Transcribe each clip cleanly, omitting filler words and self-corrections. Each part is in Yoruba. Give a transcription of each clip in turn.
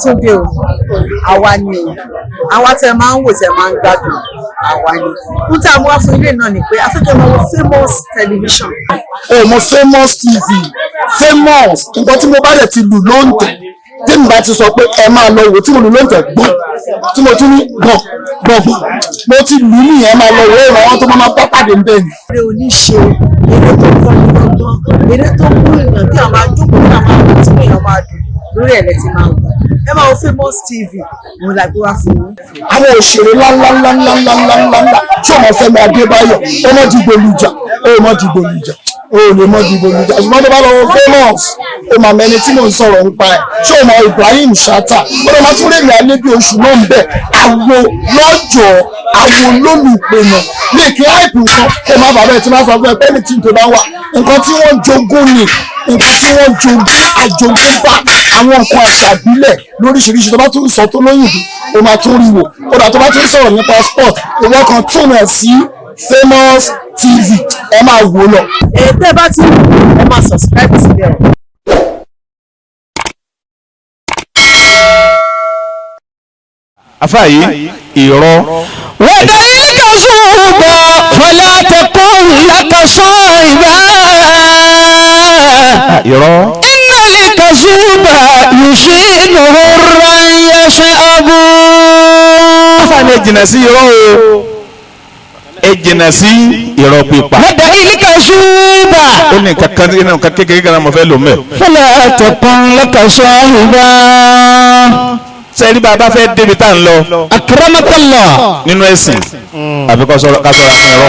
Àtúndé o, àwa ni o, àwa tẹ máa ń wò, tẹ máa ń gbádùn àwa ni. N tá a mú wá fún ilé náà ni pé afẹ́kẹ́ máa wo Famous Television. O mo Famous TV, Famous. Nǹkan tí mo bá dẹ̀ ti lù ló ń tẹ̀, tí mo bá ti sọ pé ẹ máa lọ wò, tí mo lù ló ń tẹ̀ gbọ́n, tí mo tún ní gbọ̀n gbọ̀n gbọ̀n, mo ti lù ú nìyẹn. Máa lọ wò ó, ìrànwọ́ tó máa bá pàdé ń bẹ̀ ni. Eré oníṣe, eré tó kọ́ni lọ́gbọ́n, eré tó mú èèyàn tí a máa jókòó, tí a máa wò, tí èèyàn máa dùn lórí ẹ̀ lẹ́tí máa wò. Ẹ máa wo Famous TV, òun la gbé wá fún yín. Àwọn òṣèré ńláńláńláńláńláńláńlá tí ọmọ Fẹ́mi Adébáyọ̀, ó mọ dìgbòlùjà, ó mọ dìgbòlùjà, ó lè mọ dìgbòlùjà, ṣùgbọ́n tó bá lọ wo Famous, ó máa mẹni tí mò ń sọ̀rọ̀ nípa ẹ̀. Ṣé o mọ Ibrahim Chatta? Ó lọ máa tún rèmi alẹ́ bí oṣù náà ń bẹ̀ àwo lọ́jọ́ àwo lólùpẹ̀nà ní kí áìpù nǹkan kó má bàbá ẹ̀ tí máa sọ fún ẹ pé ní tí tó bá wà, nǹkan tí wọ́n jogún ni, nǹkan tí wọ́n jogún, àjogúnbá, àwọn nǹkan àṣà ìbílẹ̀ lóríṣiríṣi. Tó bá tún sọ tó lóyìnbó, ó máa tún rí wò. Kódà tó bá tún sọ̀rọ̀ nípa sport, ìwọ kan tún ẹ̀ sí Famous TV, ẹ máa wò ó lọ. Ẹ tẹ́ bá ti wò, ẹ máa subscribe síbẹ̀ o. Afa yìí irọ́. ودعيك صوبا فلا تكن لك صاحبا. Irọ́. إن الكسوب يشين هرا يشأب. Afa ni ẹ jìnnà sí irọ́ o, ẹ jìnnà sí irọ́ pípa. ودعيك صوبا Ó ní nǹkan kan nínú nǹkan kékeré kan náà mo fẹ́ lò mẹ́. فلا تكن لك صاحبا. Sẹ́ni bá a bá fẹ́ débi tá à ń lọ أكرمك الله. nínú ẹ̀sìn, àfi ká ṣọ́ra fún irọ́.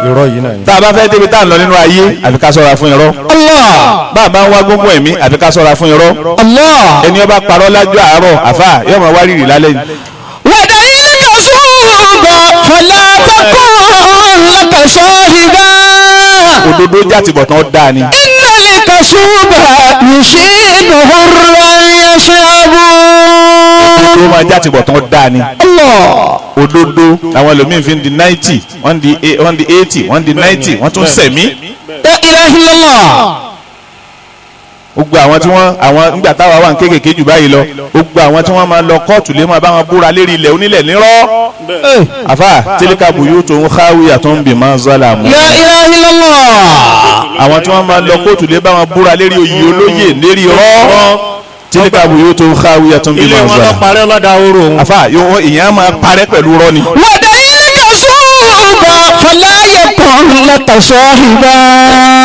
Irọ́ yìí náà ni. Tá a bá fẹ́ débi tá à ń lọ nínú ayé, àfi ká ṣọ́ra fún irọ́. الله. Bá a bá ń wá gbogbo ẹ̀mí, àfi ká ṣọ́ra fún irọ́. الله. Ẹni ó bá parọ́ lájọ́ àárọ̀, àfà yóò máa wá rírì lálẹ́ yìí. ودعيك صوبا فلا تكن لك صاحبا. Òdodo jàtìbọ̀tán ó dáa ni. إن الكسوب يشين هرا يشأب. Òdodo máa jàtìbọ̀tán ó dáa ni. الله. Òdodo àwọn ẹlòmíín fi ń di 90, wọ́n di 80, wọ́n di 90, wọ́n tún sẹ̀mí. لا إله إلا الله. Gbogbo àwọn tí wọ́n, àwọn nígbà táwa wà ní kéékèèké jù báyìí lọ, gbogbo àwọn tí wọ́n máa lọ kóòtù lé máa bá wọn búra lérí ilẹ̀ onílẹ̀ nírọ́. Àfà tílíkà bùyú tó ń háwí àtúnbì máa ń zọ́là mú. لا إله إلا الله. Àwọn tí wọ́n máa lọ kóòtù lé bá wọn búra lérí oyè olóyè lérí rọ́. Tílíkà bùyú tó ń háwí àtúnbì Ilé máa ń wọn lọ zọ́là. parẹ́ lọ́dà oró òun. Àfà ìyẹn máa parẹ́ pẹ̀lú rọ́ ni. ودعيك صوبا فلا يكن لك صاحبا.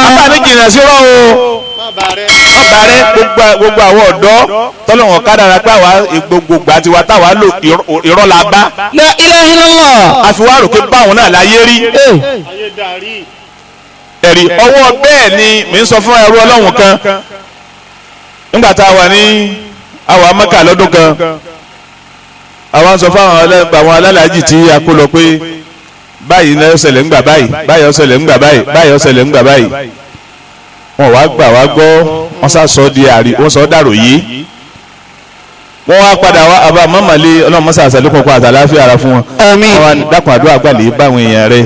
Àfà ní jìnnà sí rọ́ o. Ọba rẹ, gbogbo àwọn ọ̀dọ́ tọ́lọ́wọ̀n kádàrá pé àwa gbogbo àtiwá táwa lò irọ́ la bá. لا إله إلا الله. Àfiwá rò pé báwọn náà láyé rí. Ẹ̀rí ọwọ́ bẹ́ẹ̀ ni mi ń sọ fún ẹrú ọlọ́run kan nígbà tá a wà ní àwa Mẹ́kà lọ́dún kan, àwa ń sọ fún àwọn alálàájì tí a kó lọ pé báyìí ní ó ṣẹlẹ̀ ńgbà báyìí, báyìí ó ṣẹlẹ̀ ńgbà báyìí, báyìí ó ṣẹlẹ̀ ńgbà báyìí. Wọ́n wá gbà wá gbọ́, wọ́n sá sọ di àrí, wọ́n sọ dàrò yìí. Wọ́n wá padà wá àbá mọ́mọ́lé ọlọ́run mọ́sá àṣàlùkọ́ kọ́ àtàláfíà ara fún wọn. آمين. Wọ́n wá ní, dákun àdúrà gbà lè bá àwọn èèyàn rẹ̀.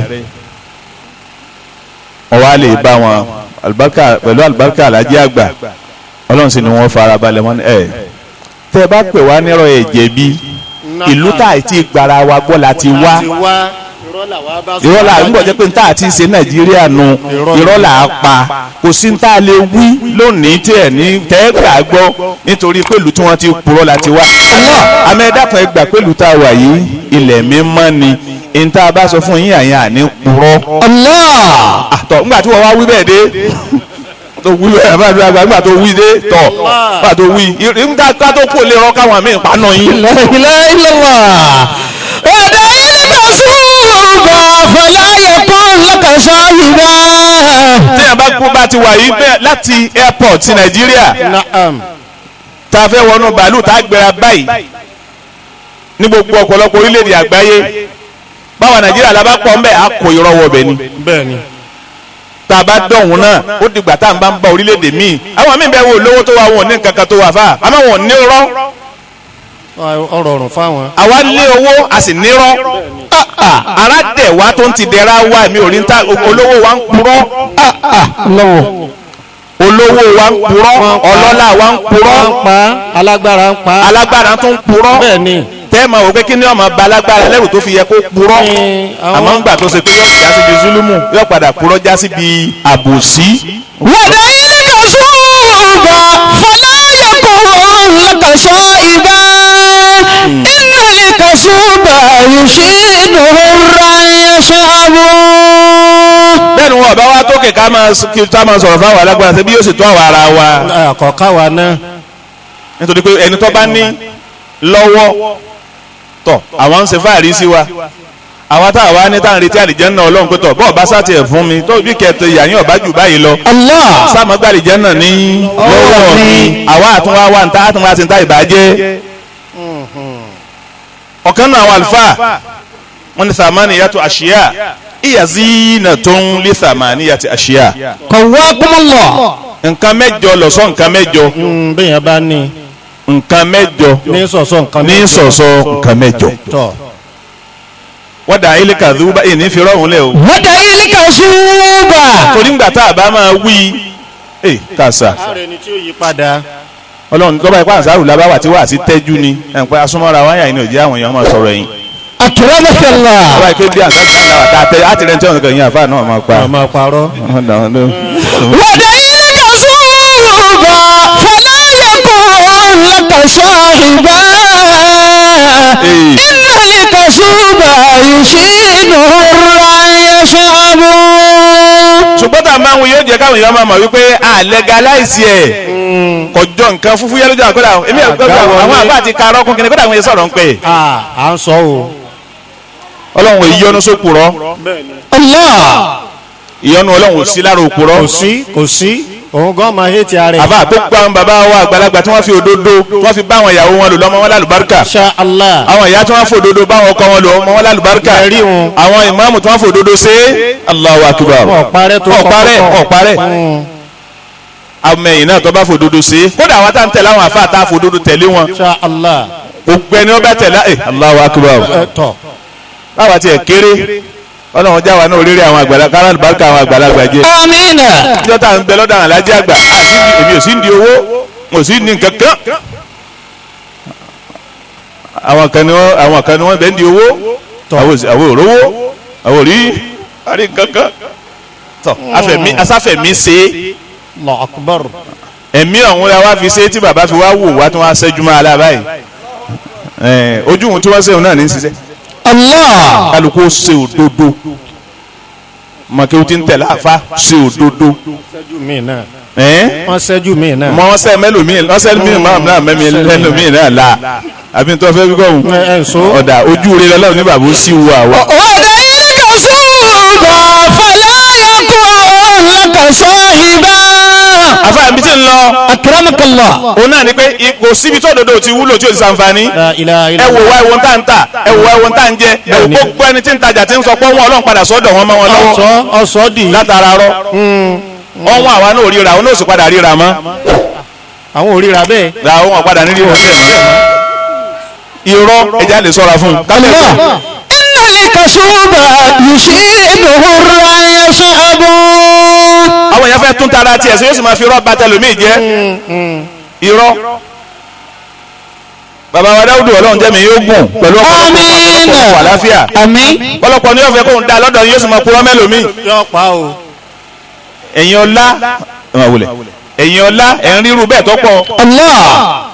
Wọ́n wá lè bá wọn àlùbáríkà pẹ̀lú àlùbáríkà alájí àgbà, ọlọ́run sì ni wọ́n fara balẹ̀ wọn. Ẹ̀ tẹ́ ẹ bá pè wá nírọ̀ ẹ̀ jẹ̀bi, ìlú tá àìtí gbara wa gbọ́ la ti wá. Irọ́ là ń bọ̀ jẹ́ pé n tá àti ṣe Nàìjíríà nu, irọ́ là á pa, kò sí n tá a lè wí lónìí tí ẹ̀ ní tẹ́ ẹ gbà gbọ́, nítorí pé ìlú tí wọ́n ti purọ́ la ti wá. Àmọ́ ẹ dákun, ẹ gbà pé ìlú tá a wà yìí ilẹ̀ mímọ́ ni, n tá a bá sọ fún yín àyàn àní purọ́. الله. Àtọ̀ ńgbà tí wọ́n wá wí bẹ́ẹ̀ dé tó wí bẹ́ẹ̀ bá dúró àgbà, ńgbà tó wí dé tọ̀, ńgbà tó wí ńgbà tó kò lè rọ́ káwọn míì paná yín. لا إله إلا الله. ودعيك صوبا فلا يكن لك صاحبا. Téèyàn bá kú bá ti wà yìí bẹ́ẹ̀ láti airport ti Nàìjíríà tá a fẹ́ wọnú bàálù tá a gbéra báyìí ní gbogbo ọ̀pọ̀lọpọ̀ orílẹ̀-èdè àgbáyé, báwa Nàìjíríà la bá pọ̀ ńbẹ̀, á kó irọ́ wọbẹ̀ ni. Bẹ́ẹ̀ni. Tá a bá dọ̀hún náà, ó dìgbà tá à ń bá ń bá orílẹ̀-èdè míì, àwọn míì bẹ́ẹ̀ wò lówó tó wà, wọn ò ní nǹkan kan tó wà fà, àmọ́ wọn ò ní rọ́. Ọ̀rọ̀ ọ̀rùn fáwọn. Àwa lé owó, a sì nírọ́, ara dẹ̀ wá tó ń ti dẹ̀ra wá. Mi ò rí ń ta olówó wa ń purọ́. lọ́wọ́. Olówó. Olówó wa ń purọ́, ọlọ́lá wa ń purọ́, alágbára ń pa, alágbára tó ń purọ́. Bẹ́ẹ̀ ni. Tẹ́ ẹ máa wò pé kí ni ọmọ ba alágbára lẹ́rù tó fi yẹ kó purọ́, àmọ́ ńgbà tó ṣe pé yóò já síbi zulumu, yóò padà purọ́ já síbi àbòsí. Wàdà ilé ṣùgbà fọláyà kò lọ́kàṣọ́ ibà iná lè kàṣùgbà yòṣìnú rẹ̀ ṣàbù. Bẹ́ẹ̀ni wọn ọba wa tókè ká máa sọ̀rọ̀ fáwọn alágbára ṣe bí yóò sì tó àwọn ara wa. Àkọ́kọ́ wa náà. Nítorí pé ẹni tó bá ní lọ́wọ́ tọ̀ àwọn ń ṣe fáàrí sí wa, àwa tá àwa ní tá à ń retí àlìjẹ́nà Ọlọ́run pé tọ̀ bọ́ọ̀ bá sátì ẹ̀ fún mi tó bí kẹtẹ ìyàyín ọ̀bá jù báyìí lọ sáàmù gba àlìjẹ́nà ní lọ́wọ́ mi, àwa àtúnwá wa ń ta àtúnwá sí ń ta ìbàjẹ́. Ọ̀kan náà àwọn àlùfáà wọn ní sàmánì yàtọ̀ àṣìyà ìyà zinatun li thamaniyati àṣìyà. Qawwakumullah. Nǹkan mẹ́jọ lọ̀sọ́ nǹkan mẹ́jọ. Bẹ́ẹ̀ yẹn bá ní. Nǹkan mẹ́jọ ní sọ̀sọ̀ nǹkan mẹ́jọ. Ní sọ̀sọ̀ nǹkan mẹ́jọ. Wọ́n dà ilé kàdúbà ìní fi rọrùn lẹ̀ o. Wọ́n dà ilé kàṣúbà. Torí ńgbà tá a bá máa wí ẹ kàṣà. Ààrẹ ni tí ó yí padà. Ọlọ́run tó bá ipá àṣàrù lábáwà tí wà sí tẹ́jú ni ẹ̀ ń pẹ́ asúnmọ́ra wáyà yìí ni òjì àwọn èèyàn máa sọ̀rọ̀ ẹ̀yìn. Akramakallah. Ọba ìpè bí àṣàrù láwà tá a tẹ àti rẹ̀ ń tẹ́wọ̀n kan yín àfáà náà máa pa. Máa parọ́. Wọ́n dà ilé kàṣúbà fọláyà kò lọ́kàṣọ́ ìbá. Iná lè kàṣúbà yòṣìnú rẹ̀ ṣàbù. Ṣùgbọ́n tá a máa ń wí yóò jẹ́ káwọn èèyàn máa mọ̀ wípé a legalize ẹ̀ kọjọ nǹkan fúfú yẹn lójú àkọ́dà èmi àwọn àbá àti karọ́ kún kínní kódà àwọn yẹn sọ̀rọ̀ ń pè. À ń sọ o. Ọlọ́run ìyọnu sókùrọ́. Allah. Ìyọnu Ọlọ́run ò sí lára òkúrọ́. Kò sí kò sí òun gan máa hẹ́tì ara ẹ̀. Àbá gbogbo àwọn bàbá wa àgbàlagbà tí wọ́n fi òdodo tí wọ́n fi bá àwọn ìyàwó wọn lò lọ́mọ wọn lálùbáríkà. Insha Allah. Àwọn ìyá tí wọ́n fi òdodo bá àwọn ọkọ wọn lò ọmọ wọn lálùbáríkà. Àwọn ìmáàmù tí wọ́n fi òdodo ṣe Allahu akbar. Ọ̀parẹ́ tó ọ̀parẹ́ ọ̀parẹ́. Àwọn ẹ̀yìn náà tó bá fòdodo ṣe kódà àwọn tá ń tẹ̀lé àwọn àfa tá a fòdodo tẹ̀lé wọn. Insha Allah. Gbogbo ẹni wọ́n bá tẹ̀lé Allahu akbar. Báwa tiẹ̀ kéré Ọlọ́run jáwa náà oríire àwọn àgbàlagbà káràlùbáríkà àwọn àgbàlagbà jẹ. Àmín. Ìjọ tá à ń bẹ lọ́dọ̀ àwọn alájẹ àgbà èmi ò sí ní owó mo sì ní nǹkan kan. Àwọn kan ni wọ́n bẹ ń di owó, àwọn òrówó, àwọn òrí àrí nǹkan kan. Tọ́ asáfẹ̀mí ṣe é. Allahu Akbar. Ẹ̀mí ọ̀hún la wá fi ṣe é tí bàbá fi wá wò wá tí wọ́n á ṣẹ́jú máa la báyìí. Ojú òun tí wọ́n ṣe òun náà ní ṣiṣẹ́. Allah. Kálukú ṣe òdodo, mọ̀kẹ́ o ti ń tẹ̀lé àfa ṣe òdodo. Wọ́n ṣẹ́jú mi náà. Mọ wọ́n ṣẹ́ mẹ́lòmíì wọ́n ṣẹ́ mí náà mẹ́mi lẹ́lòmíì náà la àbí tó fẹ́ wíkọ́ òun ọ̀dà ojú rẹ lọ́wọ́ ní bàbá ó sì wù àwa. Ọ̀dà ilé ṣùgbà fọláyà kò lọ́kàṣọ́ ìbá. Àfa mi ti ń lọ. Akramakallah. Òun náà ni pé kò síbi tó òdodo ti wúlò tí o ti ṣàǹfààní. Ẹ wò wá ẹ̀wọ̀n tá ń tà, ẹ wò wá ẹ̀wọ̀n tá ń jẹ, ẹ wò gbogbo ẹni tí ń tajà tí ń sọ pé wọn Ọlọ́run padà sọ́dọ̀ wọn mọ́ wọn lọ́wọ́. Ọ̀sọ́ dì. Látara rọ. Ọ̀hún àwa náà ríra, òun náà sì padà ríra mọ́. Àwọn ò ríra bẹ́ẹ̀. Ra òun ọ̀padà ní ríra bẹ́ẹ̀ mọ́. Irọ́ ẹja lè sọ́ra fún un. Iná lè kàṣúbà yòṣìnú rẹ̀ ṣàbù. Àwọn èèyàn fẹ́ tún tara tiẹ̀ sí yóò sì máa fi irọ́ ba tẹlòmíì jẹ́. Irọ́. Bàbá wa Dáúdù Ọlọ́run jẹ́ mi yóò gùn pẹ̀lú ọ̀pọ̀lọpọ̀ àlàáfíà. Àmín. Ọ̀pọ̀lọpọ̀ ni yóò fẹ́ kóun da lọ́dọ̀ yóò sì máa purọ́ mẹ́lòmíì. Yóò pa o. Ẹ̀yin ọlá ẹ̀yin ọlá ẹ̀ ń ríru bẹ́ẹ̀ tó pọ̀. Allah.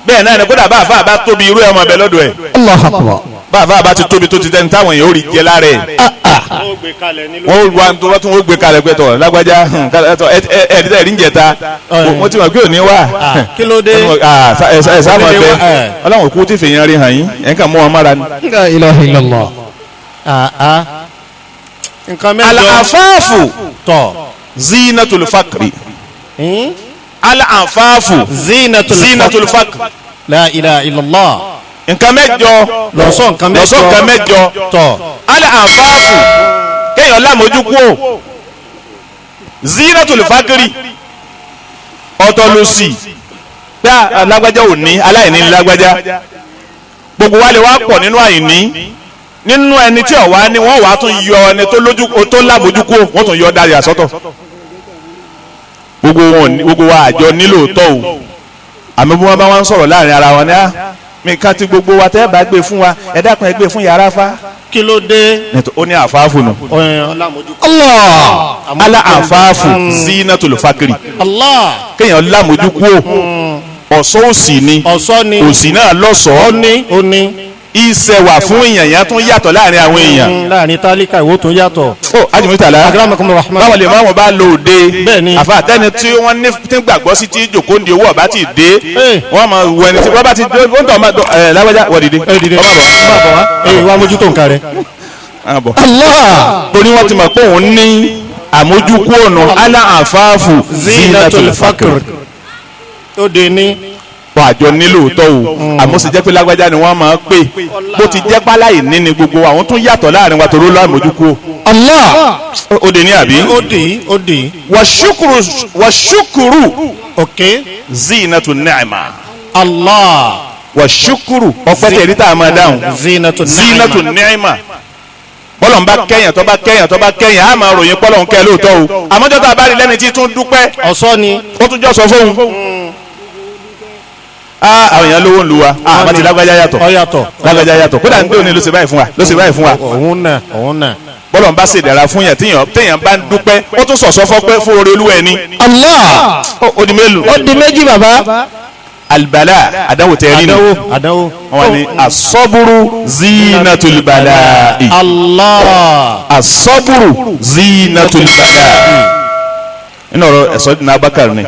Bẹ́ẹ̀ náà ni kódà bá àfa bá tóbi irú ẹ̀ ọmọ bẹ lọ́dọ̀ ẹ̀. Allahu Akbar. Bá àfa bá ti tóbi tó ti tẹ́ni táwọn èèyàn ó rí jẹ lára ẹ̀. Wọ́n wá tó wọ́n tún wọ́n gbé kalẹ̀ pé tọ̀ lágbájá ẹ̀ẹ́dẹ́gbẹ̀rún ẹ̀rí ń jẹta mo ti mọ̀ pé òní wà. Kí ló dé? Ẹ sáà mọ̀ bẹ́ẹ̀ Ọlọ́run òkú tí fèèyàn rí hàn yín ẹ̀ ń kàn mú wọn mára ni. La ilaha illallah. Nǹkan mẹ́jọ. Al-afaafu tọ̀ zinatul fakri. Al-afaafu zinatul fakri. La ilaha illallah. Nǹkan mẹ́jọ lọ́sọ̀ nǹkan mẹ́jọ lọ́sọ̀ nǹkan mẹ́jọ tọ̀. Al-afaafu kéèyàn lámójú kú o zinatul fakri ọ̀tọ̀ ló sì pé lágbájá ò ní aláìní lágbájá gbogbo wa lè wá pọ̀ nínú àìní nínú ẹni tí ọ̀wá ni wọ́n wàá tún yọ ẹni tó lójú tó lámójú kú wọ́n tún yọ dárí àsọ́tọ̀. Gbogbo wa àjọ nílò tọ́ o, àmọ́ bí wọ́n bá wọn sọ̀rọ̀ láàrin ara wọn ni á mi ká ti gbogbo wa tẹ́ bá gbé fún wa, ẹ dákun ẹ gbé fún yàrá fa. Kí ló dé? Ó ní àfáàfù nù. Allah. Ala àfáàfù zinatul fakiri. Allah. Kéèyàn lámójú kúò ọ̀ṣọ́ òsì ni. Ọ̀ṣọ́ ni. Òsì náà lọ́ṣọ̀ọ́. Ó ní ó ní. Ìṣẹ̀wà fún èèyàn yẹn tún yàtọ̀ láàrin àwọn èèyàn. Láàrin tálíkà ìwó tún yàtọ̀. Ó ajimutala Akramakum rahman. Báwo lè máa wọn bá lò dé. Bẹ́ẹ̀ni. Àfa àtẹni tí wọ́n ní tí ń gbàgbọ́ sí tí jòkó ń di owó ọ̀bá ti dé. Ee. Wọ́n máa wọ ẹni tí wọ́n bá ti dé ó ń tọ́ ọmọ ẹ lágbájá wọ́n dìde. Ẹ dìde. Ọmọ bọ̀ Má bọ̀ wá. Ee wá mójútó nǹkan rẹ. ọmọ bọ̀. Allah. Torí wọ́n ti mọ̀ pé òun ní àmójúkú ọ̀nà ala àfáàfù zinatul fakr. Ó de ní. Wọ́n àjọ nílò tọ́ o, àmọ́ sì jẹ́ pé lágbájá ni wọ́n máa pè bó ti jẹ́ páláyì ní gbogbo àwọn tún yàtọ̀ láàrin wa torí lámójúkú. Allah. Ó de ní àbí. Ó dì ó dì. Wàṣukuru Ok. zinatu ni'ma. Allah. Wàṣukuru ọpẹ́ tẹ̀rí tá a máa dáhùn. Zinatu ni'ma. Zinatu ni'ma. Bọ́lọ̀ ń bá kẹ́yàn tó bá kẹ́yàn tó bá kẹ́yàn á máa ròyìn pọ́lọ̀ ń kẹ́ lóòótọ́ o, àmọ́jọ́ tá a bá rí lẹ́ni tí tún dúpẹ́. Ọ̀ṣọ́ ni. Ó tún jọ sọ fóun. Àwọn èèyàn lówó ń lu wa, àmọ́ ti lágbájá yàtọ̀. Ó yàtọ̀. Lágbájá yàtọ̀ kódà ní òní ló ṣe báyìí fún wa ló ṣe báyìí fún wa. Òun náà òun náà. Bọ́lọ̀ ń bá ṣèdára fún yàn téèyàn bá ń dúpẹ́ ó tún sọ̀sọ́ fọ́pẹ́ fún oore olúwa ẹni. Allah. Ó di mélòó. Ó di méjì bàbá. Alibala àdánwò tẹ rí nu. Àdánwò àdánwò. Wọn ni asọ́búrú zinatul balai. Allah. Asọ́búrú zinatul balai. Nínú ọ̀rọ̀ ẹ̀sọ́ ní Abakar ni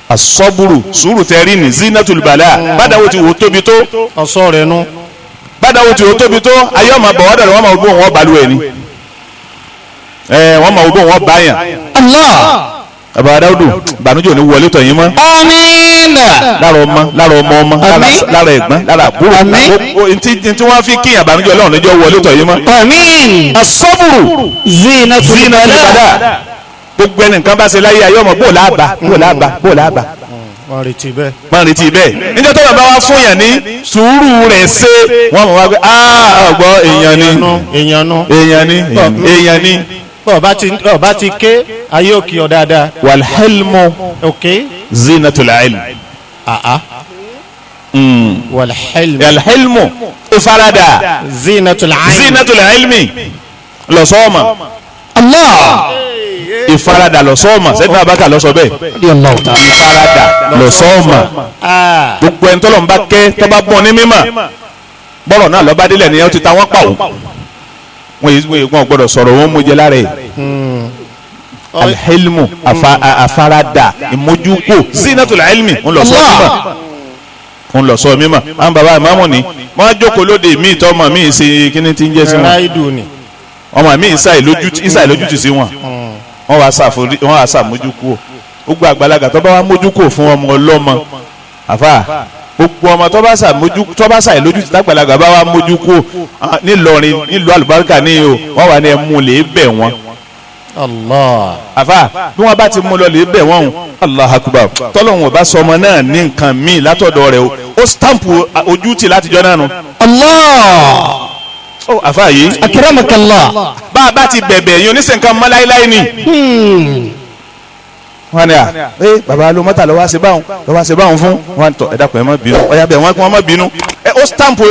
asọ́búrú sùúrù tẹ rí ni zinatul balai bàdáwò ti wò tóbi tó. Ọ̀ṣọ́ rẹ̀ nu. Bàdáwò ti wò tóbi tó ayé ọmọ bọ̀ wọ́dọ̀ wọ́n máa gbó wọn balùwẹ̀ ni ẹ wọ́n máa gbó wọn báyàn. Allah. Bàbá Dáúdù ìbànújẹ́ ò ní wọlé tọ̀ yín mọ́. Àmín. Lára ọmọ lára ọmọ ọmọ lára ẹ̀gbọ́n lára àbúrò. Àmín. Ntí wọ́n fi kíyàn ìbànújẹ́ Ọlọ́run níjọ́ wọlé tọ̀ yín mọ́. Àmín. Asọ́bùrù Zinatul bala. Gbogbo ẹni nǹkan bá ṣe láyé ayé ọmọ bó làbà bó làbà bó làbà. Wọ́n retí bẹ́ẹ̀. Wọ́n retí bẹ́ẹ̀. Níjọ́ tó bàbá wa fún yàn ní sùúrù rẹ̀ ṣe wọ́n mọ̀ wá pé ọ̀gbọ́ èèyàn ni Èèyàn nu. Èèyàn ni èèyàn ni. Ọba ti ké ayé òkè ọ̀ dáadáa. Wàlhálmù Ok. zinatul ilm. Àá. Wàlhálmù. Wàlhálmù ìfaradà. Zinatul ilm. Zinatul ilmi lọ́sọ́ọ̀mà. Allah. Ìfaradà lọ́sọ́ọ̀mà sẹ́dí abáka lọ́sọ bẹ́ẹ̀. Ìfaradà lọ́sọ́ọ̀mà. Gbogbo ẹni tọ́lọ̀ ń bá kẹ́ tọ́ bá bọ́ ní mímọ̀ bọ́rọ̀ náà lọ́ba délẹ̀ ni ó ti ta wọ́n pa òun. Wọ́n gbọ́dọ̀ sọ̀rọ̀ wọn mú jẹ lára ẹ̀. Alhilmu afarada ìmójúkò zinatul ilmi ń lọ sọ mímọ̀. Àwọn baba ìmáàmù ni wọ́n jókòó lóde míì tọ́mọ míì ṣe kíní tí ń jẹ́ sí wọn. Ọmọ mi ìsà ìlójútì sí wọn. Wọ́n wá sàmójúkò. Gbogbo àgbàlagbà tó bá wá mójúkò fún ọmọ ọlọ́mọ àfà gbogbo ọmọ tó bá sà ìlójútì tágbàlagbà bá wá mójúkò nílọrin nílùú àlùbáríkà ní o wọ́n wà ní ẹmu lè bẹ̀ wọ́n. Allah. Àfà bí wọ́n bá ti mú lọ lè bẹ̀ wọ́n o Allah akubar tọ́lọ́hún ọba sọmọ náà ní nǹkan míì látọ̀dọ̀ rẹ̀ o ó stampu ojútì látijọ́ náà nu. Allah. Ó àfà yìí. Akramakallah. Bá a bá ti bẹ̀bẹ̀ yín oníṣẹ́ nǹkan mọ́ láíláí ni. Wọ́n ní à ẹ bàbá ló mọ́tà lọ́wọ́ ṣe báwọn lọ́wọ́ ṣe báwọn fún wọn tọ ẹ dákun ẹ má bínú ọ̀yà bẹ̀ wọ́n kí wọ́n má bínú ẹ ó stamp ẹ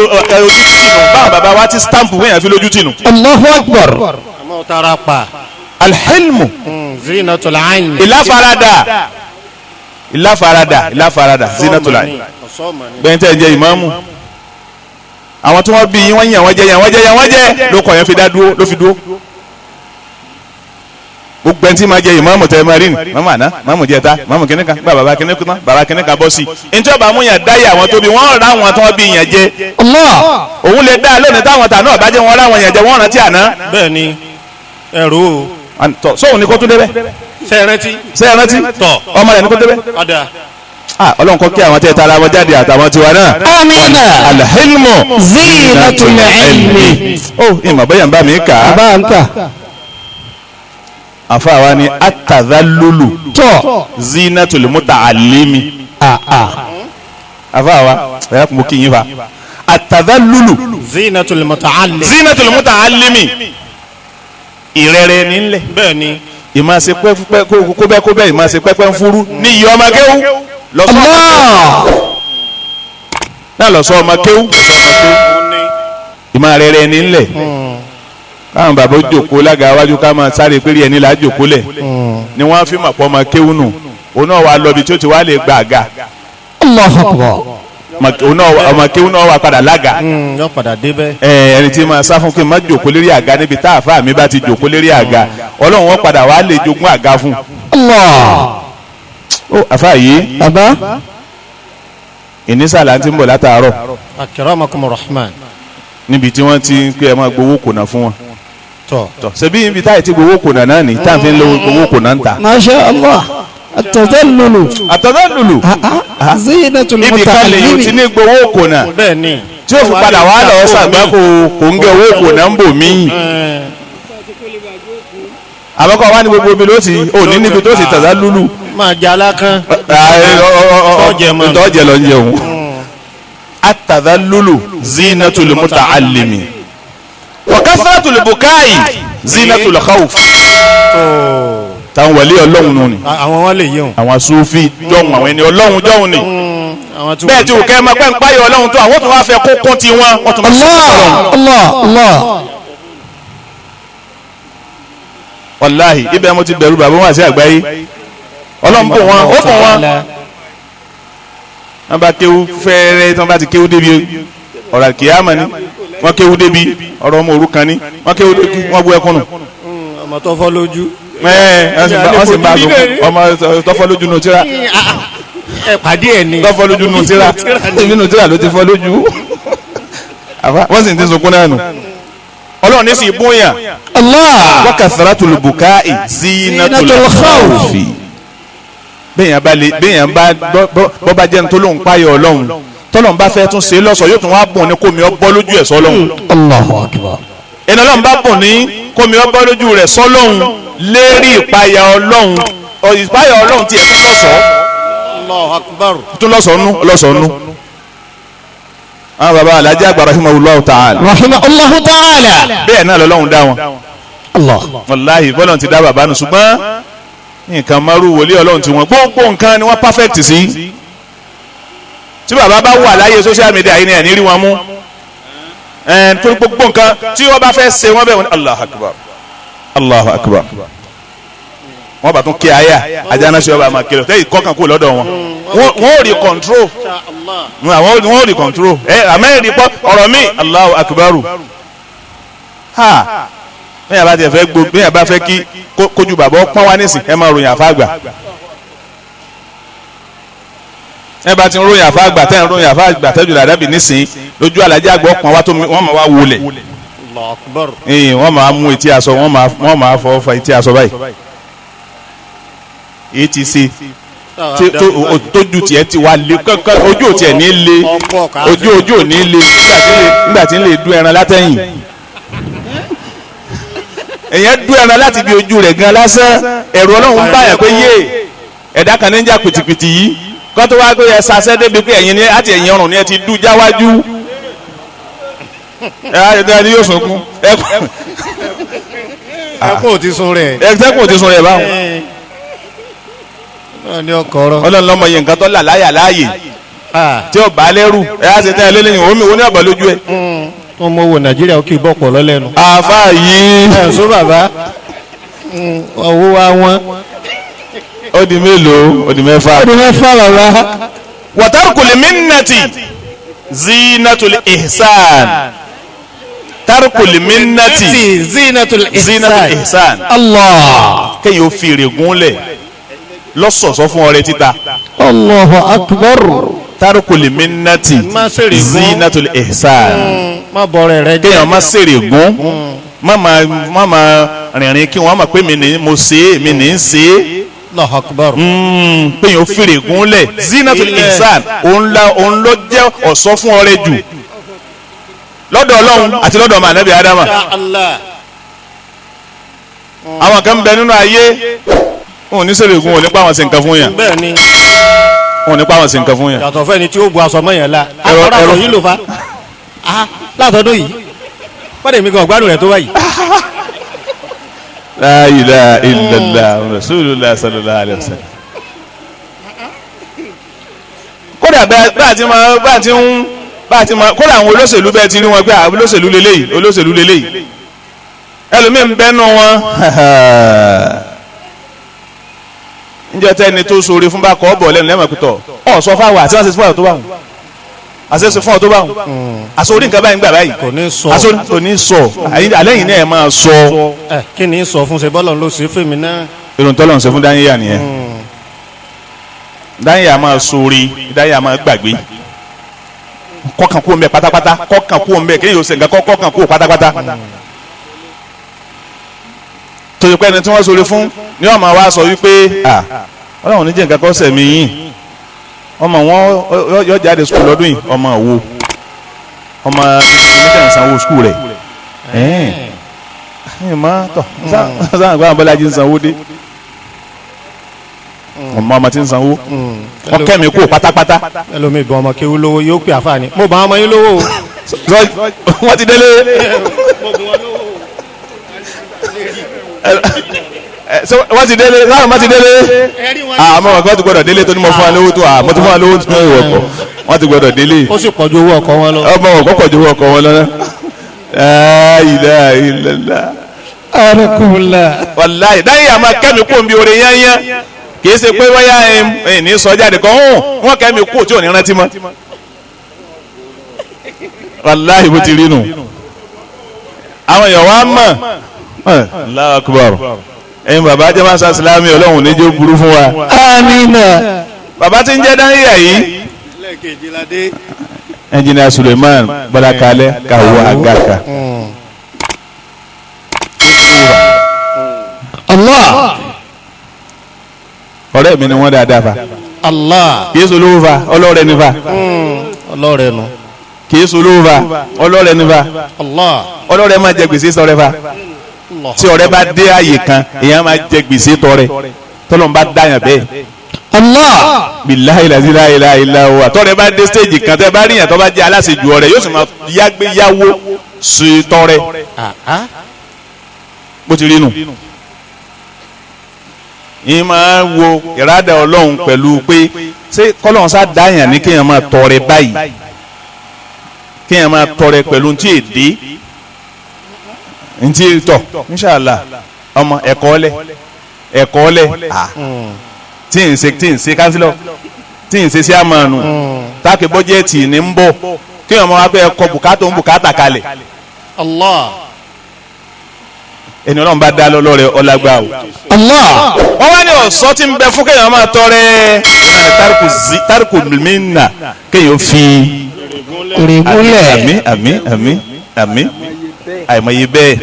ojú tì nù báwọn bàbá wa ti stamp wọ́n yàn fi lójú tì nù. Allahu akbar. Àmọ́ tara pa. Alhilmu. Zinatul ilm. Ìláfaradà ìláfaradà ìláfaradà zinatul ilm. Gbẹ̀yìn tẹ́ ẹ jẹ́ ìmáàmù àwọn tí wọ́n bí yín wọ́n yàn wọ́n jẹ yàn wọ́n jẹ yàn wọ́n jẹ ló kọ̀ yẹn fi dá dúró ló fi dúró. Gbogbo ẹni tí máa jẹ ìmáàmù tẹ máa rí ni máàmù àná máàmù jẹta máàmù kìnìkan gba bàbá kìnìkan tán bàbá kìnìkan bọ́ sí i. Ntí ọba amúyàn dáyà àwọn tóbi wọ́n rà àwọn tí wọ́n bí yàn jẹ. Allah. Òun lè dá lónìí táwọn tà náà bá jẹ́ wọ́n rà àwọn yàn jẹ wọ́n rántí àná. Bẹ́ẹ̀ni ẹrú o. Sóhun ni kó tún débẹ̀. Ṣé ẹ rántí? Ṣé ẹ rántí? Tọ̀. Ọmọ rẹ̀ ni kó débẹ̀. Ọ̀dà. Ọlọ́run kọ́ kí àwọn tẹ́ tara wọn jáde àtàwọn tiwa náà. Amina. Alhilmu Zinatul ilmi. Ó ìmọ̀ bẹ́yà ń bá mi kà á. Bàbá ń kà. Àfàwa ni atadhalulu. Tọ̀. Zinatul muta'allimi. Àfàwa ẹ̀yà kò kí yín fa. Atadhalulu. Zinatul muta'allim. Zinatul muta'allimi. Ìrẹ̀rẹ̀ nílẹ̀. Bẹ́ẹ̀ni. Ìmọ̀ ṣe pẹ́pẹ́ kóbẹ́kóbẹ́, ìmọ̀ ṣe pẹ́pẹ́ ń fúrú ní iye ọmọ kéwú lọ́sọ̀ náà lọ́sọ̀ ọmọ kéwú ìmọ̀ rẹ̀ rẹ̀ ní ńlẹ̀ káwọn bàbá jòkó lága wájú ká máa sáré péré ẹni là á jòkó lẹ̀ ni wọ́n fi mọ̀ pọ̀ ọmọ kéwú nù. Òun náà wà lọ́bi tí ó ti wá lè gba àga. Allahu Akbar. Òun náà ọmọ kéwú náà wà padà lága. Yọ padà débẹ̀. Ẹni tí máa sá fún kí n má jòkó lérí àga níbi tá àfa mi bá ti jòkó lérí àga, Ọlọ́run wọn padà wá lè jogún àga fún. Allah. Ó àfa yìí. Bàbá. Ìnísàlà ti ń bọ̀ látàárọ̀. Akramakum Rahman. Níbi tí wọ́n ti ń pé ẹ máa gbowó kònà fún wọn. Tọ́. Ṣebí ibi táyì ti gbowó kònà náà ní táà fi ń lo gbowó kònà ń ta. Masha Allah. At-tadallulu. At-tadallulu. Zinatul Ibi kan lè yóò ti ní gbowó kònà. Bẹ́ẹ̀ni. Tí ó fi padà wá lọ sàgbákò kò ń gé owó kònà ń bò míì. Àbọ̀kọ̀ wá ní gbogbo ibi ló ti ò ní níbi tó ti tadallulu. Máa jẹ alákan. Tọ́jẹ̀ lọ ń jẹun. At-tadallulu zinatul muta'allimi. Wa kasratul bukai zinatul khawf. Táwọn wọlé ọlọ́run nù ni. Àwọn wọn lè yéwọn. Àwọn sufi jọ̀hún, àwọn ẹni ọlọ́run jọ̀hún ni. Bẹ́ẹ̀ tí òkè máa pẹ́ ń páyọ̀ ọlọ́run tó àwọn tó wá fẹ́ kó kún tiwọn. Wọ́n tún máa sọ ọlọ́run. Allah Allah. Wàláhì ibẹ̀ mo ti bẹ̀rù bàbá wọn àti àgbáyé. Ọlọ́run bò wọn, ó bò wọn. Wọ́n bá kéwú fẹ́ẹ́rẹ́ tí wọ́n bá ti kéwú débi ọ̀rọ̀ àkìyámà ni, wọ́n kéwú débi ọ̀rọ̀ ọmọ òrukàn ni, wọ́n kéwú débi wọ́n bú ẹkún nù. Ọmọ tó fọ́ lójú. Wọ́n sì bá a sọ ọmọ tó fọ́ lójú nù tíra. Ẹ pàdé ẹ ní. Tó fọ́ lójú nù tíra, nínú tíra ló ti fọ́ lójú. Wọ́n sì ti sunkún náà nù. Ọlọ́run ní sì bóyá. Allah. Wa kathratul bukai zinatul khawfi. Bẹ́ẹ̀yàn bá lè bẹ́ẹ̀yàn bá bọ́ bá jẹ́ ní tó lóun páyọ̀ ọlọ́run tọ́lọ́run bá fẹ́ tún ṣe lọ́sọ̀ yóò tún wá bùn ní kómi ọ bọ́ lójú ẹ̀ sọ́lọ́run. Allahu Akbar. Ẹni ọlọ́run bá bùn ní kómi ọ bọ́ lójú rẹ̀ sọ́lọ́run lérí ìpayà ọlọ́run ìpayà ọlọ́run tiẹ̀ tún lọ́sọ̀ọ́. Allahu Akbar. Tún lọ́sọ̀ọ́ nú lọ́sọ̀ọ́ nú. Àwọn baba Alhaji Àgbà rahimahullahu ta'ala. Rahimahullahu ta'ala. Bẹ́ẹ̀ náà lọ́lọ́run dá wọn. Allah. Wàláhì bọ́lọ̀ ti dá bàbá nù ṣùgbọ́n nǹkan márùn wòlíì ọlọ́run tí wọ́n gbogbo nǹkan ni wọ́n perfect sí. Tí bàbá bá wà láyé social media yìí ni ẹ̀ ní rí wọn mú. Torí gbogbo nǹkan tí wọ́n bá fẹ́ ṣe wọ́n bẹ̀ wọ́n ní Allahu Akbar Allahu Akbar. Wọ́n bá tún kí aya ajánáṣe ọba àmà kiri tẹ́yì kọ́kàn kú lọ́dọ̀ wọn. Wọ́n ò rí control. Wọ́n ò rí control. Àmẹ́rin pọ́ ọ̀rọ̀ mi Allahu Akbar. Ha! Bẹ́ẹ̀ bá tiẹ̀ fẹ́ gbó bẹ́ẹ̀ bá fẹ́ kí kójú bàbá pọ́n wá nísìn ẹ máa ròyìn àfa àgbà. Ẹ bá ti ń ròyìn àfa àgbà tẹ́ ń ròyìn àfa àgbà tẹ́jú làdábì nísìn lójú Alhaji Àgbà pọ́n wá tó wọ́n máa wá wọlé. Wọ́n máa mú etí aṣọ wọ́n máa fọwọ́ fa etí aṣọ báyìí. Èyí ti ṣe tójú tiẹ̀ ti wá lé kankan ojú tiẹ̀ ní lé ojú ojú ò ní lé nígbà tí ń lè dún ẹran látẹ̀yìn. Èyàn dún ẹran láti bí ojú rẹ̀ gan lásán ẹ̀rù ọlọ́run báyà pé yé ẹ̀dá kan ní ń jà pìtìpìtì yìí kó tó wá pé ẹ sasẹ́ débi pé ẹ̀yìn ni àti ẹ̀yìn ọrùn ni ẹ ti dún jáwájú ẹ á ẹ ní yóò sunkún ẹkún ò ti sun rẹ̀ ẹkún ò ti sun rẹ̀ báwọn. Ọlọ́run lọ́mọ yẹn nǹkan tó là láyà láàyè tí ó bá lẹ́rù ẹ á ṣe tẹ́ ẹ lélẹ́yìn omi òun ní ọ̀bà lójú ẹ. Wọ́n mọ owó Nàìjíríà ó kì í bọ̀ pọ̀ lọ́lẹ́nu. Àfa yìí. Ẹ sọ bàbá owó wa wọ́n. Ó di mélòó? Ó di mẹ́fà. Ó di mẹ́fà bàbá. Wa tarkul minnati zinatul ihsan. Tarkul minnati zinatul ihsan. Allah. Kéèyàn ó fi èrè gúnlẹ̀ lọ́sọ̀ọ̀sọ̀ fún ọrẹ títa. Allahu akbar. Tarkul minnati zinatul ihsan. Má bọ̀rẹ̀ rẹ jẹ́. Kéèyàn má ṣèrè gún má má rìnrìn kí wọ́n mọ̀ pé mi ní mo ṣe é mi ní ṣe é. Allahu akbar. Kéèyàn ó fèrè gún lẹ̀ zinatul ihsan òun ló jẹ́ ọ̀ṣọ́ fún ọrẹ jù lọ́dọ̀ Ọlọ́run àti lọ́dọ̀ ọmọ ànábì Ádámà. Àwọn kan bẹ nínú ayé wọn ò ní ṣèrè gún wọn ò ní pa àwọn ṣe nǹkan fún yàn. Bẹ́ẹ̀ni. Wọn ò ní pa àwọn ṣe nǹkan fún yàn. Yàtọ̀ fẹ́ni tí ó bu aṣọ mọ́ yẹn la. Ẹ̀rọ ẹ̀rọ yìí ló fa. Látọdún yìí fọdẹ mi gan ọgbádùn rẹ tó báyìí. La ilaha illallah Rasulullah sallallahu alaihi wasallam. Kódà bá a ti máa bá a ti ń bá a ti máa kódà àwọn olóṣèlú bẹ́ẹ̀ ti rí wọn pé àwọn olóṣèlú lélẹ́yìí olóṣèlú lélẹ́yìí ẹlòmíì ń bẹ́nu wọn. Njẹ́ tẹ́ni tó sóore fún bá kọ́ bọ̀ lẹ́nu lẹ́mọ̀ pẹ̀tọ̀ ọ̀ sọ fáwọn àti wọ́n ṣe fún ọ tó bá wọn àṣẹ ṣe fún ọ tó bá wọn àṣọ orí nǹkan báyìí ń gbà báyìí kò ní sọ àṣọ kò ní sọ alẹ́ yìí náà ẹ̀ máa sọ. Ẹ kí ni sọ fún ṣe bọ́lọ̀ ló ṣe fèmí náà. Irun tọ́lọ̀ ń ṣe fún Dáníyà nìyẹn. Dáníyà máa sóore, Dáníyà máa gbàgbé kọ́kàn kú mbẹ pátápátá, kọ́kàn kú mbẹ kéèyàn ó ṣe nǹkan kọ́kàn kú pátápátá. Torí pé ẹni tí wọ́n sóore fún ni wọ́n máa wá sọ wípé Ọlọ́run ní jẹ́ nǹkan kọ́ sẹ̀mí yín, ọmọ wọn yọ jáde skul lọ́dún yìí, ọmọ wo ọmọ oníṣẹ́ ìsanwó skul rẹ̀ ẹ̀ má tọ̀ sáà gbọ́dọ̀ Bọ́lájí ń sanwó dé, ọmọ tí ń sanwó ọkẹ́ mi kú pátápátá. Ẹlòmíì bọ ọmọ kéwú lówó yóò pè àfààní mo bá ọmọ yín lówó. Wọ́n ti délé. Wọ́n ti délé láwọn bá ti délé àmọ́ wọn ti gbọ́dọ̀ délé tó ní mo fún wa lówó tó àmọ́ tó fún wa lówó tó ìwọ̀ ọkọ̀ wọ́n ti gbọ́dọ̀ délé. Ó sì pọ̀jù owó ọkọ̀ wọn lọ. Ọmọ wọn kò pọ̀jù owó ọkọ̀ wọn lọ náà. La ilaha illallah. Wàláyé dáhìí àmọ́ kẹ́mi kú omi oore yányá kì í ṣe pé wáyà ẹ̀ ní sọ jáde kan wọ́n kẹ́mi kú tí ò ní rántí mọ́. Wàláyé bó ti rí nù. Àwọn èèyàn wa mọ̀ Allahu Akbar. Ẹ̀yin bàbá jẹ́ máa sàlámì Ọlọ́run ní jẹ́ burú fún wa. Amina. Bàbá tí ń jẹ́ Dáníyà yìí. Ẹnjìnìà Suleiman Bọ́lákalẹ́ Kàwọ́ Àgàkà. Allah. Ọ̀rẹ́ mi ni wọ́n dáadáa fa. Allah. Kì í solówó fa, ọlọ́rẹ́ ni fa. Ọlọ́rẹ́ nu. Kì í solówó fa, ọlọ́rẹ́ ni fa. Allah. Ọlọ́rẹ́ máa jẹ gbèsè sọ̀rẹ́ fa. Tí ọ̀rẹ́ bá dé àyè kan èèyàn máa jẹ gbèsè tọrẹ tọlọ́n bá dáyàn bẹ́ẹ̀. Allah. Billahi la ilaha illa huwa tọrẹ bá dé stéèjì kan tẹ bá rí yàn tó bá jẹ aláṣejù ọ̀rẹ́ yóò sì máa yágbé yáwó sí tọrẹ. Bó ti rí nù. Yín máa wo ìrádà Ọlọ́run pẹ̀lú pé ṣé kọ́lọ́run sá dáyàn ní kéèyàn máa tọrẹ báyìí kéèyàn máa tọrẹ pẹ̀lú tí èdè ntí tọ inshallah ọmọ ẹ̀kọ́ lẹ ẹ̀kọ́ lẹ tí n ṣe kánsílọ̀ tí n ṣe sí àmàlù táàkì bọ́jẹ́ẹ̀tì ní ń bọ̀ kí ọmọ wa pé ẹ̀kọ́ bùkátà ń bùkátà kalẹ̀. Allah. Ẹni Ọlọ́run bá dá lọ́lọ́rẹ̀ ọlágbá o. Allah. Wọ́n wá ní ọ̀sọ́ tí ń bẹ fún kéèyàn máa tọrẹ tárìkù mìíràn kéèyàn fi ìrìngúnlẹ̀. Àmín àmín àmín àmín àìmọye bẹ́ẹ̀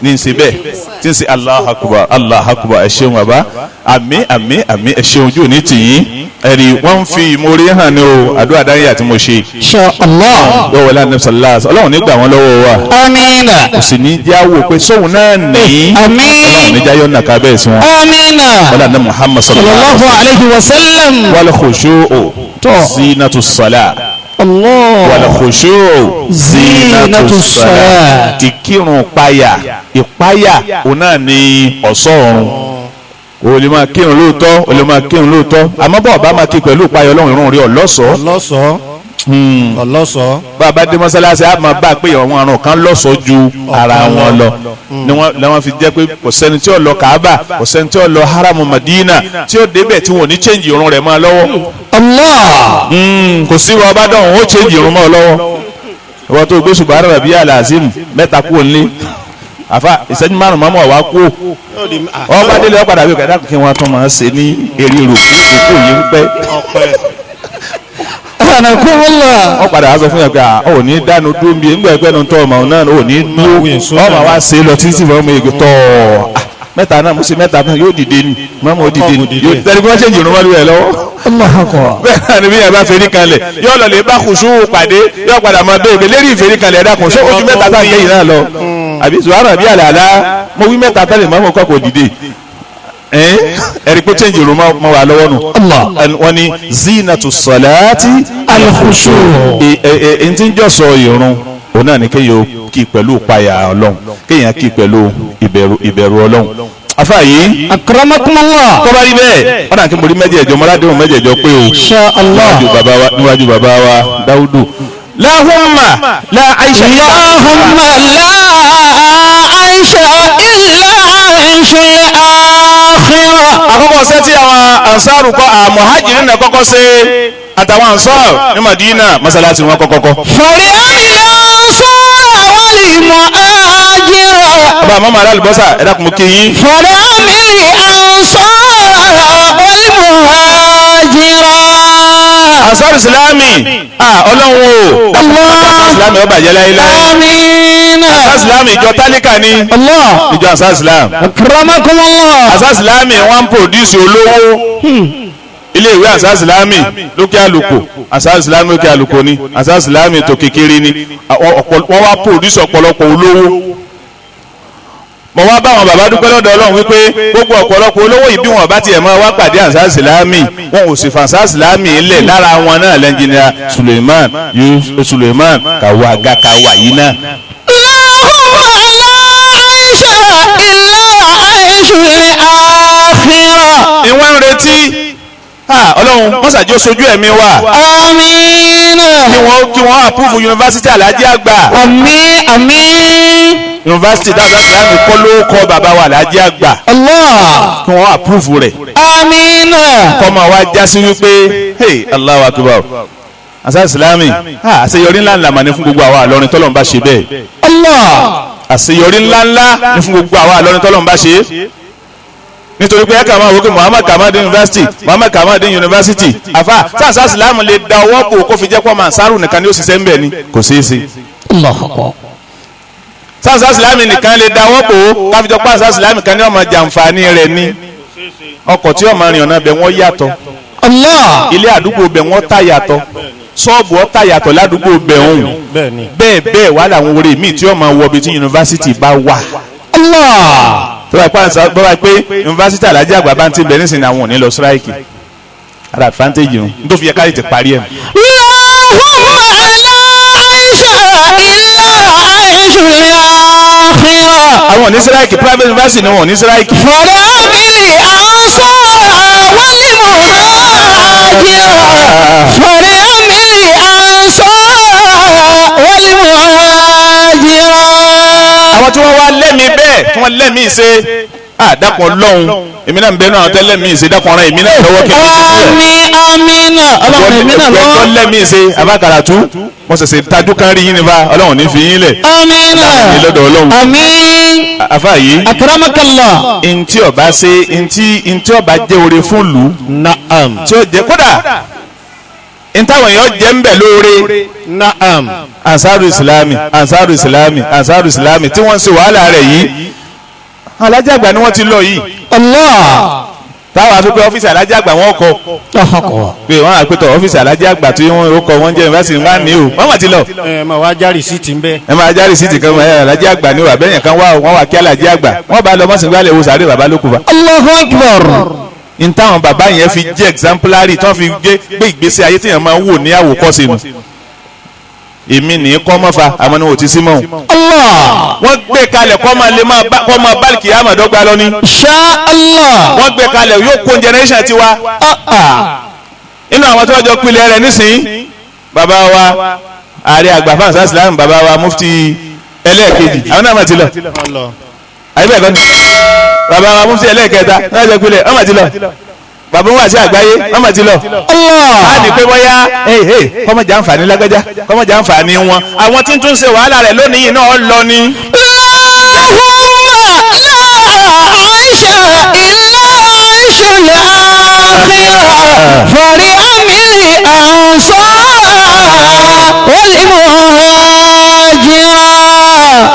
ní n ṣe bẹ́ẹ̀ tí n ṣe Allahu Akbar Allahu Akbar ẹ ṣeun bàbá àmín àmín àmín ẹ ṣeun ojú òní tìyín ẹ̀rí wọ́n ń fi ìmoore hàn ní o àdúrà dáríyà tí mo ṣe. Insha Allah. Lọ́wọ́ wọlé anabi sallallahu alaihi wasallam Ọlọ́run ní gbà wọ́n lọ́wọ́ wa. Amina. Kò sì ní já wò pé sóun náà ní. Àmín. Ọlọ́run ní já yọ̀ nàka bẹ́ẹ̀ sí wọn. Amina. Wọlé anabi Muhammad sallallahu alaihi wasallam. Wal khushu'u zinatu salah. Allah. Wal khushu'u zinatu salah. Ìkírun ìpayà ìpayà òun náà ní ọ̀ṣọ́ ọ̀run. O lè máa kírun lóòótọ́ o lè máa kírun lóòótọ́ àmọ́ bọ́ọ̀ bá máa kí pẹ̀lú ìpayà Ọlọ́run ìrun rí ọ̀lọ́sọ̀ọ́. Ọlọ́sọ̀ọ́. Ọlọ́sọ̀ọ́. Bá a bá dé mọ́sálásí a máa bá a pé àwọn àrùn kan lọ́sọ̀ọ́ ju ara wọn lọ ni wọ́n fi jẹ́ pé kò sẹ́ni tí ó lọ Kaaba kò sẹ́ni tí ó lọ haramu Madina tí ó débẹ̀ tí wọ́n ò ní change irun rẹ̀ máa lọ́wọ́. Allah. Kò sí wọn bá dọ̀hún ó change irun máa lọ́wọ́. Ìwọ́n tó gbé ṣùgbọ́n àrà bíi alazim mẹ́ta kú òǹlé àfa ìṣẹ́jú márùn-ún mọ́mọ́ wa kú ọba délé ọ̀padà bí ọ̀kadà kí wọ́n tún máa ṣe ní eré rò kókó yìí ń pẹ́. Anakumullah. Wọ́n padà wá sọ fún yàn pé ò ní dánu dúró bí nígbà pẹ́ nu tọ́ ọmọ náà ò ní dúró ọmọ wa ṣe lọ títí fún ọmọ ègbè tọ́ mẹ́ta náà mo ṣe mẹ́ta náà yóò dìde ni mọ́mọ́ ó dìde ni yóò tẹ́lẹ̀ bí wọ́n ṣe jìnnà wọ́n lù ẹ̀ lọ́wọ́. Bẹ́ẹ̀ náà ni bí yàrá bá fẹ́rí kanlẹ̀ yóò lọ lè bá kùsù pàdé yóò padà máa bẹ́ẹ̀ lérí ìfẹ́rí kanlẹ̀ ẹ̀dá kùn só ojú mẹ́ta tá à ń kẹ́yìn náà lọ àbí sùhárà bí àlàlá mo wí mẹ́ta tẹ́lẹ̀ mọ́mọ́ kọ́ kò dìde ẹ̀rí pé change room mọ́ wa lọ́wọ́ nù. Wọ́n ní zinatu salati al-khushu. Ẹ̀ ń tí ń jọ̀sọ̀ ìrun Òun náà ni kéèyàn kí pẹ̀lú ìpayà Ọlọ́run, kéèyàn kí pẹ̀lú ìbẹ̀rù Ọlọ́run. Afa yìí. Akramakumullah. Tó bá rí bẹ́ẹ̀, wọ́n dà kí mo rí mẹ́jẹ̀ẹ̀jọ, mo ládéhùn mẹ́jẹ̀ẹ̀jọ pé o. Insha Allah. Níwájú bàbá wa Dáúdù. Lahumma la aisha. Allahumma la aisha illa aishul akhirah. Àkọ́kọ́ ṣẹ́ tí àwọn ansaru kọ́, àmọ̀hájìrì náà kọ́kọ́ ṣe àtàwọn ansar ní Madina, masalasi wọn kọ́kọ́ kọ́. Fọ̀rẹ́ ansar wal muhajira. Bàbá mọ́mọ́ alálùbọ́sà, ẹ dákun mo kí yín. Fọ̀rẹ́ ansar wal muhajira. Ansar Islami, Ọlọ́run o, Allah. Islami ó bàjẹ́ láéláé. Amina. Ansar Islami ìjọ tálíkà ni. Allah. Ìjọ Ansar Islam. Akramakumullah. Ansar Islami wọ́n ń pòdúsì olówó. Ilé ìwé Ansar Islami lókè àlùkò, Ansar Islami lókè àlùkò ni, Ansar Islami tó kékeré ni, wọ́n wá pòdúsì ọ̀pọ̀lọpọ̀ olówó. Mo wá bá àwọn bàbá dúpẹ́ lọ́dọ̀ Ọlọ́run wípé gbogbo ọ̀pọ̀lọpọ̀ olówó yìí bí wọn bá tiẹ̀ máa wá pàdé Ansar Islami, wọn ò sì fà Ansar Islami lẹ̀. Lára wọn náà lẹ́njìnìà Suleiman Suleiman Kàwága Kàwá yìí náà. Allahumma la aisha illa aishul akhirah. Ìwọ́n ń retí Ọlọ́run mọ́sàájú sojú ẹ̀mí wa. Amina. Kí wọ́n àpúrúfù yunifásitì Alhaji Àgbà. Àmín àmín. Yunifásitì dáadáa Ìsìlámù kọ́ ló kọ́ bàbá wa Alhaji Àgbà. Allah. Kí wọ́n àpúrúfù rẹ̀. Amina. Kọ́mọ wa já sí wípé hey Allahu Akbar. Ansar Islami àṣeyọrí ńlá ńlá mà ní fún gbogbo àwa Ìlọrin tọ́lọ́run bá ṣe bẹ́ẹ̀. Allah. Àṣeyọrí ńlá ńlá ní fún gbogbo àwa Ìlọrin tọ́lọ́run bá ṣe. Nítorí pé ẹ̀ka máa wò pé Muhammad Kamadin University, Muhammad Kamadin University, àfa sáàsá Islam lè da ọwọ́ bò kó fi jẹ́ pọ́ Mansaru nìkan ni ó ṣiṣẹ́ ń bẹ̀ ni, kò ṣeé ṣe. Sáàsá Islam nìkan lè da ọwọ́ bò káfíjọ pé àṣà Islam nìkan ni ó máa jàǹfààní rẹ̀ ni. Ọkọ̀ tí ó máa rìn ọ̀nà bẹ̀ wọ́n yàtọ̀. Ilé àdúgbò bẹ̀ wọ́n tà yàtọ̀. Ṣọ́ọ̀bù ọ̀tà yàtọ̀ ládùúgbò bẹ̀ òun. Bẹ́ẹ̀ bẹ́ẹ̀ wà láwọn orí míì tí ó máa wọ ibi tí yunifásitì bá wà. Tọ́ba pé yunifásitì Alhaji Àgbà bá ń ti bẹ̀ nísìnyí, àwọn ò ní lọ síráìkì. Ara advantage yìí n tó fi yẹ káyọ̀ ti parí ẹ̀. Allahumma la aisha illa aishul akhirah. Àwọn ò ní síráìkì, private university ni wọn ò ní síráìkì. Fọ̀rẹ́mìlì ansar wal muhajira. Fọ̀rẹ́mìlì ansar wal muhajira. Àwọn tí wọ́n wá lẹ́mìí bẹ́ẹ̀, tí wọ́n lẹ́mìí ṣe, dákun Ọlọ́run, èmi náà ń bẹnu àwọn tẹ́lẹ̀ mi ṣe, dákun ọ̀ràn èmi náà lọ́wọ́ kí n ṣe. Àmín àmín. Ọlọ́run èmi náà lọ́wọ́. lọ́wọ́. Lẹ́mìí ṣe abákaratu, mo ṣẹ̀ṣẹ̀ tajú kan rí yín nípa Ọlọ́run ní fi yín lẹ̀. Àmín. Ní lọ́dọ̀ Ọlọ́run. Àmín. Àfa yìí. Akramakallah. Ntí ọba ṣe, ntí ọba jẹ́ oore fún lù. Naam. Tí ó jẹ́ kódà ntáwọn èèyàn jẹ́ ń bẹ̀ lóore. Naam. Ansaru Islami, Ansaru Islami, Ansaru Islami tí wọ́n ń ṣe wàhálà rẹ̀ yìí. Alhaji Àgbà ni wọ́n ti lọ yìí. Allah. Táwọn àfi pé ọ́fíìsì Alhaji Àgbà wọn kọ. Pé wọ́n á pé tọ̀ ọ́fíìsì Alhaji Àgbà tí wọ́n kọ wọ́n jẹ́ yunifásitì ńlá ní o. Wọ́n mà ti lọ. Ẹ máa wá já rìsíìtì ń bẹ. Ẹ máa já rìsíìtì kan, Alhaji Àgbà ni o, àbẹ́yẹn kan wá o, wọ́n wá kí Alhaji Àgbà. Wọ́n bá lọ mọ́sìn gbálẹ̀ wo sàárè bàbá ló kù fa. Allahu Akbar. N táwọn bàbá yẹn fi jẹ́ exemplary, tí wọ́n fi gbé ìgbésí ayé téèyàn máa ń wò ní àwòkọ́ṣe nù. Èmi ní kọ́ mọ́fa, àmọ́ ni wò ti sí mọ́ òun. Allah. Wọ́n gbé kalẹ̀ kọ́ máa lè máa bá kọ́ máa bá kìyàmà dọ́gba lọ ní. Insha Allah. Wọ́n gbé kalẹ̀ yóò kó generation tiwa. Inú àwọn tí wọ́n jọ pilẹ̀ rẹ̀ nísìnyí, bàbá wa ààrẹ àgbà fún Ansar Islam, bàbá wa mufti ẹlẹ́ẹ̀kejì, àwọn náà mà ti lọ. Àyè bẹ́ẹ̀ kọ́ ni bàbá wa mufti ẹlẹ́ẹ̀kẹta náà jọ pilẹ̀, wọ́n mà ti lọ. Bàbá wa sí àgbáyé, wọ́n mà ti lọ. Allah. A ní pé bóyá kọ́mọ̀jà ń fà ní lágbájá, kọ́mọ̀jà ń fà ní wọn. Àwọn tí ń tún ṣe wàhálà rẹ̀ lónìí yìí náà lọ ni. Allahumma la aisha illa aishul akhirah. Fọ̀rẹ́mìlì ansar wal muhajira.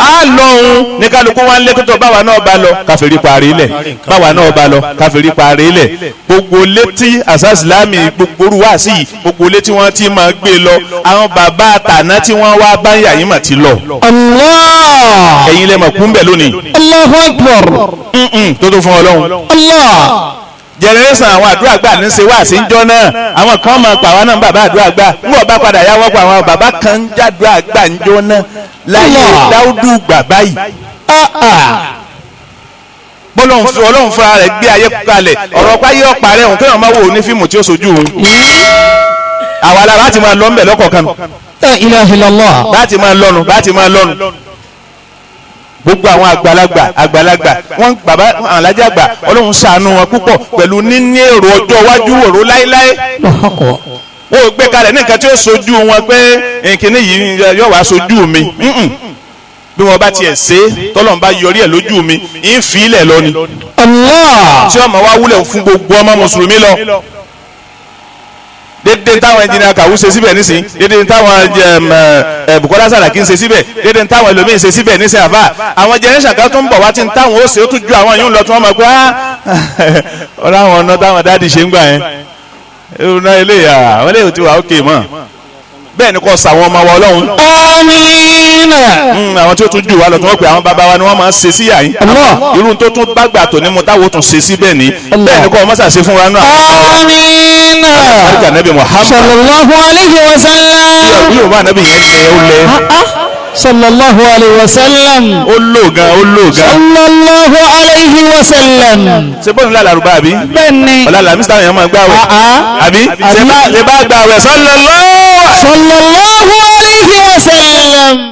A lọ òun ní kálukú wa ń lé kótó báwa náà bá lọ káfírí parí lẹ̀, báwa náà bá lọ káfírí parí lẹ̀. Gbogbo létí Ansar Islami, gbogbo orú wá sí yìí, gbogbo létí wọ́n ti máa gbé lọ, àwọn bàbá àtàná tí wọ́n wá bá yà yín mà ti lọ. Allah. Ẹ̀yin lẹ mọ̀ kú ń bẹ̀ lónìí. Allahu Akbar. Tó tó fún Ọlọ́run. Allah. Generation àwọn àdúrà gbà ní ṣe wá sí ń jọ náà, àwọn kan máa pa àwọn náà bàbá àdúrà gbà ń bọ̀ bá padà yá wọ́pọ̀ àwọn bàbá kan ń jàdúrà gbà ń jọ náà láyé Dáúdù gbà báyìí. Bọ́lọ́hún Ọlọ́hun fúnra rẹ̀ gbé ayé kalẹ̀, ọ̀rọ̀ páyé ọ̀pá rẹ̀ òun kéèyàn máa wò ó ní fíìmù tí ó sojú òun. Àwa la láti máa lọ ń bẹ̀ lọ́kọ̀ọ̀kan nù. La ilaha illallah. Láti máa lọ́nu, láti máa lọ́nu. Gbogbo àwọn àgbàlagbà àgbàlagbà wọn bàbá alájà àgbà Ọlọ́run ṣàánú wọn púpọ̀ pẹ̀lú níní èrò ọjọ́ iwájú òró láéláé. Wọ́n ò gbé kalẹ̀ ní nǹkan tí ó sojú wọn pé nkíní yìí yóò wá sojú mi. Bí wọ́n bá tiẹ̀ ṣe tọ́lọ́run bá yọrí ẹ̀ lójú mi ń fi ilẹ̀ lọ ni. Allah. Tí ọmọ wa wúlẹ̀ fún gbogbo ọmọ mùsùlùmí lọ. Dédé táwọn ẹnjìnìá Kàwú ṣe síbẹ̀ nísìn, dédé táwọn Bukola Saraki ń ṣe síbẹ̀, dédé táwọn ẹlòmíín ṣe síbẹ̀ nísìn àfà. Àwọn jẹnẹsà kan tó ń bọ̀ wá tí ń táwọn ó ṣe ó tún ju àwọn yìí ń lọ tí wọ́n mọ̀ pé ọ̀rọ̀ àwọn ọ̀nà táwọn dáàdì ṣe ń gbà yẹn. Irú náà eléyà àwọn eléyà ti wà ókè mọ́. Bẹ́ẹ̀ ni kò sàwọn ọmọ wa Ọlọ́run. Àmín. Àwọn tí ó tún jù wá lọ tí wọ́n pè àwọn bàbá wa ni wọ́n máa ń ṣe sí yàyín. Irú tó tún bá gbà tó ní mu táwọn ó tún ṣe síbẹ̀ ní. Bẹ́ẹ̀ ni kò ọmọ ṣàṣe fún wa náà. Àmín. Àríkà Nàbí Muhammad. Sallallahu alayhi wa sallam. Yóò bá Nàbí yẹn lẹ ó lẹ. Sallallahu alayhi wa sallam. Ó lò gan, ó lò gan. Sallallahu alayhi wa sallam. Ṣé bọ́ọ̀lù ńlá làrúbá àbí? Bẹ́ẹ̀ni. Ọ̀la làmísà yẹn máa gbààwẹ̀. Àbí? Ṣé bá gbààwẹ̀ sallallahu Sallallahu alayhi wa sallam.